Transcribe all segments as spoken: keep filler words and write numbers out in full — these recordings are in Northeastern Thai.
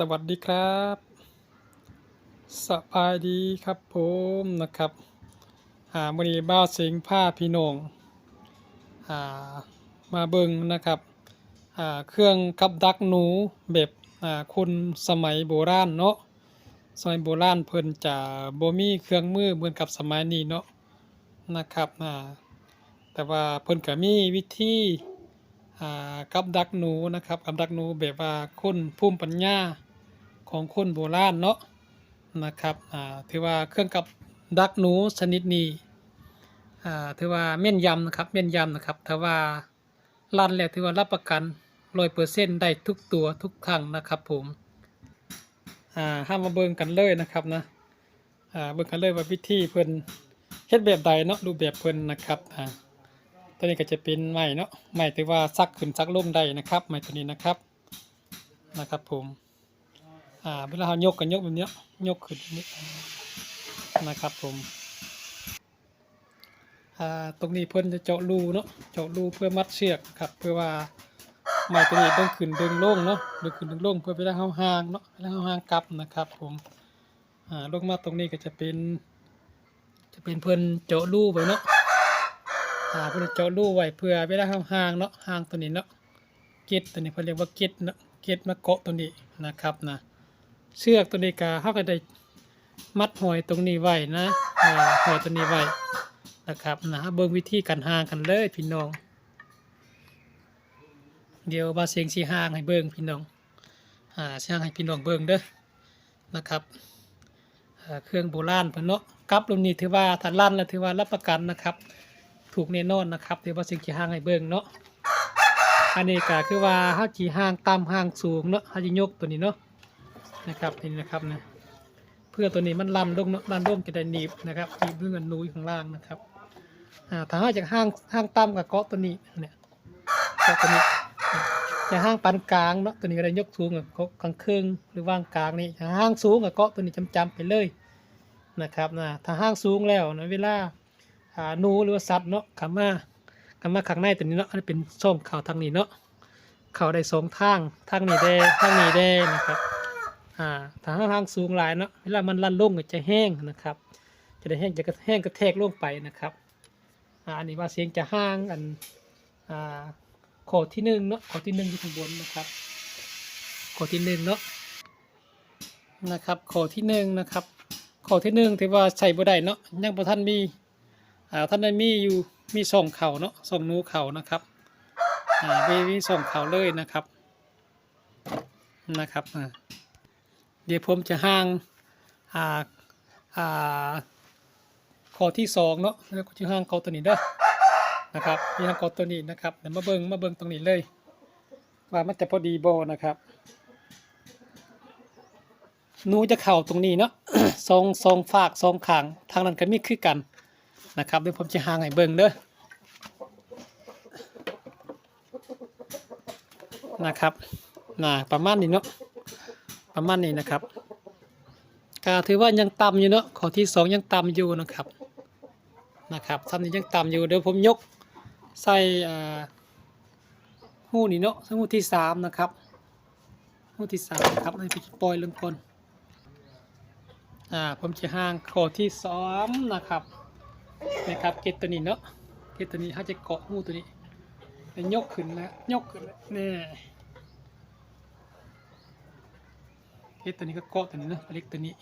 สวัสดีครับ สบายดีครับผมนะครับ อ่า มื้อนี้บ่าวเสงพาพี่น้อง อ่า มาเบิ่งนะครับ อ่า เครื่องกับดักหนูแบบ อ่า คนสมัยโบราณเนาะ สมัยโบราณเพิ่นจะบ่มีเครื่องมือเหมือนกับสมัยนี้เนาะ นะครับ อ่า แต่ว่าเพิ่นก็มีวิธี อ่า กับดักหนูนะครับ กับดักหนูแบบว่าคนภูมิปัญญาของคนโบราณเนาะ นะครับ อ่า ถือว่าเครื่องกับดักหนูชนิดนี้ อ่า ถือว่าแม่นยำนะครับ แม่นยำนะครับ ถ้าว่าลั่นแล้วถือว่ารับประกันร้อยเปอร์เซ็นต์ ได้ทุกตัวทุกครั้งนะครับผม อ่า เฮามาเบิ่งกันเลยนะครับนะ อ่า เบิ่งกันเลยว่าวิธีเพิ่นเฮ็ดแบบใดเนาะ รูปแบบเพิ่นนะครับ อ่า ตัวนี้ก็จะเป็นไม้เนาะ ไม้ที่ว่าสักขึ้นสักลงได้นะครับ ไม้ตัวนี้นะครับ นะครับผม อ่า เวลาเฮายกก็ยกแบบนี้ ยกขึ้นแบบนี้นะครับผม อ่า ตรงนี้เพิ่นจะเจาะรูเนาะ เจาะรูเพื่อมัดเชือกครับ เพื่อว่าไม้ตัวนี้ดึงขึ้นดึงลงเนาะ ดึงขึ้นดึงลง เพื่อเวลาเฮาห่างเนาะ เวลาเฮาห่างกลับนะครับผม อ่า ลงมาตรงนี้ก็จะเป็น จะเป็นเพิ่นเจาะรูไว้เนาะ อ่า เพิ่นเจาะรูไว้เพื่อเวลาเฮาห่างเนาะ ห่างตัวนี้เนาะ เกล็ดตัวนี้เพิ่นเรียกว่าเกล็ดเนาะ เกล็ดมาเกาะตัวนี้นะครับนะ เชือกตัวนี้ก็ เฮาก็ได้มัดห้อยตรงนี้ไว้นะ อ่า ห้อยตัวนี้ไว้นะครับนะ เบิ่งวิธีการห่างกันเลยพี่น้อง เดี๋ยวบ่าวเสงสิห่างให้เบิ่งพี่น้อง อ่า สิห่างให้พี่น้องเบิ่งเด้อ นะครับ เอ่อ เครื่องโบราณเพิ่นเนาะ กับรุ่นนี้ถือว่าถ้าลั่นแล้วถือว่ารับประกันนะครับ ถูกแน่นอนนะครับ เดี๋ยวบ่าวเสงสิห่างให้เบิ่งเนาะ อันนี้ก็คือว่าเฮาสิห่างต่ำห่างสูงเนาะ เฮาสิยกตัวนี้เนาะ นะครับ นี่นะครับนะ เพื่อตัวนี้มันลั่นลงเนาะ ลั่นลงจะได้หนีบนะครับ หนีบด้วยกันหนูอยู่ข้างล่างนะครับ อ่า ถ้าเฮาอยากห่าง ห่างต่ำก็เกาะตัวนี้เนี่ย เกาะตัวนี้ จะห่างปานกลางเนาะ ตัวนี้ก็ได้ยกสูงกับเกาะกลางครึ่งหรือวางกลางนี่ จะห่างสูงกับเกาะตัวนี้จำๆไปเลยนะครับนะ ถ้าห่างสูงแล้วนะ เวลา อ่า หนูหรือว่าสัตว์เนาะ เข้ามา เข้ามาข้างในตัวนี้เนาะ อันนี้เป็นช่องเข้าทางนี้เนาะ เข้าได้สองทาง ทางนี้แด่ ทางนี้แด่นะครับ อ่า ถ้าห่างสูงหลายเนาะ เวลามันลั่นลงก็จะแห้งนะครับ จะได้แห้ง จะกระ แห้งกระแทกลงไปนะครับ อ่า อันนี้บ่าวเสงจะห่างอัน อ่า ข้อที่หนึ่งเนาะ ข้อที่หนึ่งอยู่ข้างบนนะครับ ข้อที่หนึ่งเนาะ นะครับ ข้อที่หนึ่งนะครับ ข้อที่หนึ่งถือว่าใช้บ่ได้เนาะ ยังบ่ทันมี อ่า ทันได้มีอยู่ มีช่องเข้าเนาะ ช่องหนูเข้านะครับ อ่า มี มีช่องเข้าเลยนะครับ นะครับ อ่า เดี๋ยวผมจะห่าง อ่า อ่า ข้อที่สองเนาะ แล้วก็จะห่างเกาะตัวนี้เด้อ นะครับ ที่ห่างเกาะตัวนี้นะครับ เดี๋ยวมาเบิ่ง มาเบิ่งตรงนี้เลย ว่ามันจะพอดีบ่นะครับ หนูจะเข้าตรงนี้เนาะ สอง สองฟากสองข้าง ทางนั้นก็มีคือกันนะครับ เดี๋ยวผมจะห่างให้เบิ่งเด้อ นะครับ น่ะ ประมาณนี้เนาะ ประมาณนี้นะครับ ก็ถือว่ายังต่ำอยู่เนาะ ข้อที่สองยังต่ำอยู่นะครับ นะครับ ส่ำนี้ยังต่ำอยู่ เดี๋ยวผมยกใส่ อ่า ฮูนี้เนาะ ฮูที่สามนะครับ ฮูที่สามนะครับ ให้ไปปล่อยลงก่อน อ่า ผมจะห่างข้อที่สองนะครับ นะครับ เกล็ดตัวนี้เนาะ เกล็ดตัวนี้เฮาจะเกาะฮูตัวนี้ แล้วยกขึ้นนะ ยกขึ้นนะ นี่ เกล็ดตัวนี้ก็เกาะตัวนี้เนาะ เหล็กตัวนี้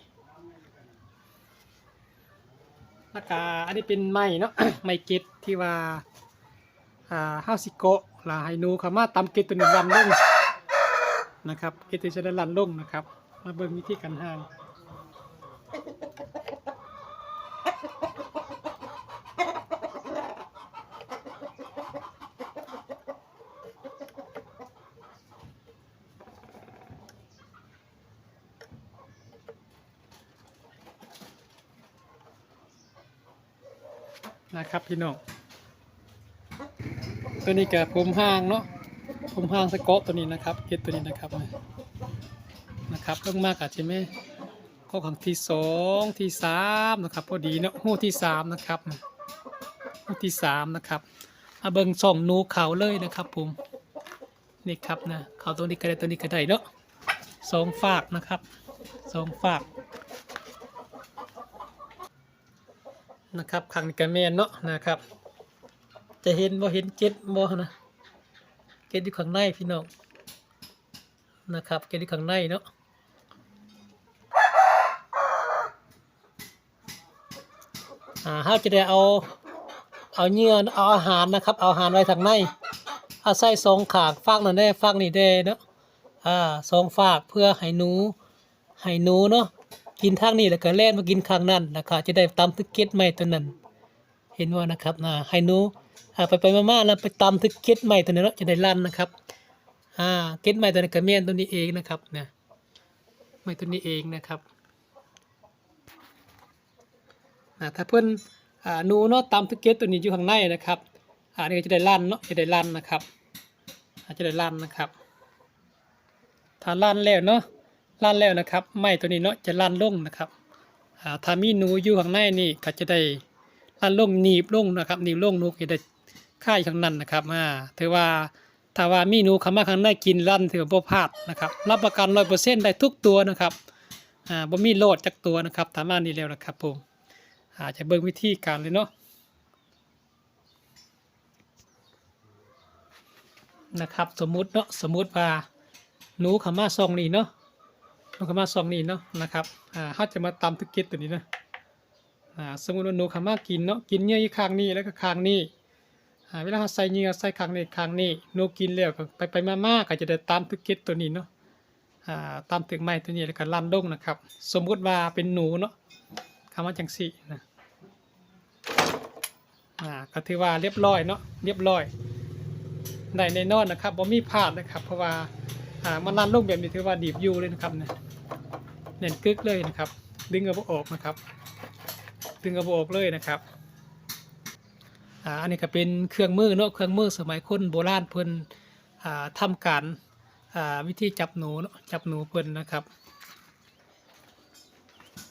แล้วก็อันนี้เป็นไม้เนาะ ไม้เกล็ดที่ว่า อ่า เฮาสิเกาะ แล้วให้หนูเข้ามาตำเกล็ดตัวนี้ลั่นลงนะครับ เกล็ดตัวนี้จะได้ลั่นลงนะครับ มาเบิ่งวิธีการห่าง นะครับพี่น้อง ตัวนี้ก็ผมห่างเนาะ ผมห่างใส่เกาะตัวนี้นะครับ เกล็ดตัวนี้นะครับ นะครับ ลงมาก็จะมีเกาะครั้งที่สอง ที่สามนะครับ พอดีเนาะ ฮูที่สามนะครับ ฮูที่สามนะครับ มาเบิ่งช่องหนูเข้าเลยนะครับผม นี่ครับนะ เข้าตรงนี้ก็ได้ ตรงนี้ก็ได้เนาะ สองฝากนะครับ สองฝากนะครับ ข้างนี้ก็แม่นเนาะนะครับ จะเห็นบ่ เห็นเกล็ดบ่นะ เกล็ดอยู่ข้างในพี่น้องนะครับ เกล็ดอยู่ข้างในเนาะ อ่า เราจะได้เอา เอาเหยื่อ เอาอาหารนะครับ เอาอาหารไว้ทางใน เอาใส่สองข้าง ฝากนั่นแน่ ฝากนี่แน่เนาะ อ่า สองฝาก เพื่อให้หนู ให้หนูเนาะ กินทางนี้แล้วก็แล่นมากินข้างนั้นนะครับ จะได้ตำถืกเกล็ดใหม่ตัวนั้น เห็นบ่นะครับ อ่า ให้หนู อ่า ไปไปมาๆ แล้วไปตำถืกเกล็ดใหม่ตัวนั้นเนาะ จะได้ลั่นนะครับ อ่า เกล็ดใหม่ตัวนั้นก็แม่นตัวนี้เองนะครับ เนี่ย ใหม่ตัวนี้เองนะครับ อ่า ถ้าเพิ่น อ่า หนูเนาะ ตำถืกเกล็ดตัวนี้อยู่ข้างในนะครับ อ่า นี่ก็จะได้ลั่นเนาะ จะได้ลั่นนะครับ อ่า จะได้ลั่นนะครับ ถ้าลั่นแล้วเนาะ ลั่นแล้วนะครับ ไม้ตัวนี้เนาะ จะลั่นลงนะครับ อ่า ถ้ามีหนูอยู่ข้างในนี่ก็จะได้ลั่นลง หนีบลงนะครับ หนีบลง หนูก็จะได้คาอยู่ข้างนั้นนะครับ อ่า ถือว่า ถ้าว่ามีหนูเข้ามาข้างในกินลั่น ถือว่าบ่พลาดนะครับ รับประกันร้อยเปอร์เซ็นต์ ได้ทุกตัวนะครับ อ่า บ่มีรอดจักตัวนะครับ ถ้ามานี่แล้วนะครับผม อ่า จะเบิ่งวิธีการเลยเนาะ นะครับ สมมุติเนาะ สมมุติว่าหนูเข้ามาซ่องนี่เนาะ หนูเข้ามาซ่องนี่เนาะนะครับ อ่า เราจะมาตำถืกเกล็ดตัวนี้นะ อ่า สมมุติว่าหนูเข้ามากินเนาะ กินเหยื่ออยู่ข้างนี้ แล้วก็ข้างนี้ อ่า เวลาเราใส่เหยื่อ ใส่ข้างนี้ ข้างนี้ หนูกินแล้วก็ไปไปมาๆ ก็จะได้ตำถืกเกล็ดตัวนี้เนาะ อ่า ตำถืกไม้ตัวนี้แล้วก็ลั่นลงนะครับ สมมุติว่าเป็นหนูเนาะ เข้ามาจังซี่นะ อ่า ก็ถือว่าเรียบร้อยเนาะ เรียบร้อย ได้แน่นอนนะครับ บ่มีพลาดนะครับ เพราะว่า อ่า มันลั่นลงแบบนี้ถือว่าดีบอยู่เลยนะครับ เนี่ย แน่นกึกเลยนะครับ ดึงเอาบ่ออกนะครับ ดึงเอาบ่ออกเลยนะครับ อ่า อันนี้ก็เป็นเครื่องมือเนาะ เครื่องมือสมัยคนโบราณเพิ่น อ่า ทำการ อ่า วิธีจับหนูเนาะ จับหนูเพิ่นนะครับ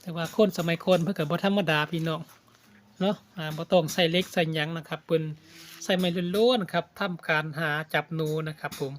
แต่ว่าคนสมัยก่อนเพิ่นก็บ่ธรรมดาพี่น้องเนาะ อ่า บ่ต้องใส่เหล็กใส่หยังนะครับ เพิ่นใส่ไม้ล้วนๆ ครับ ทำการหาจับหนูนะครับผม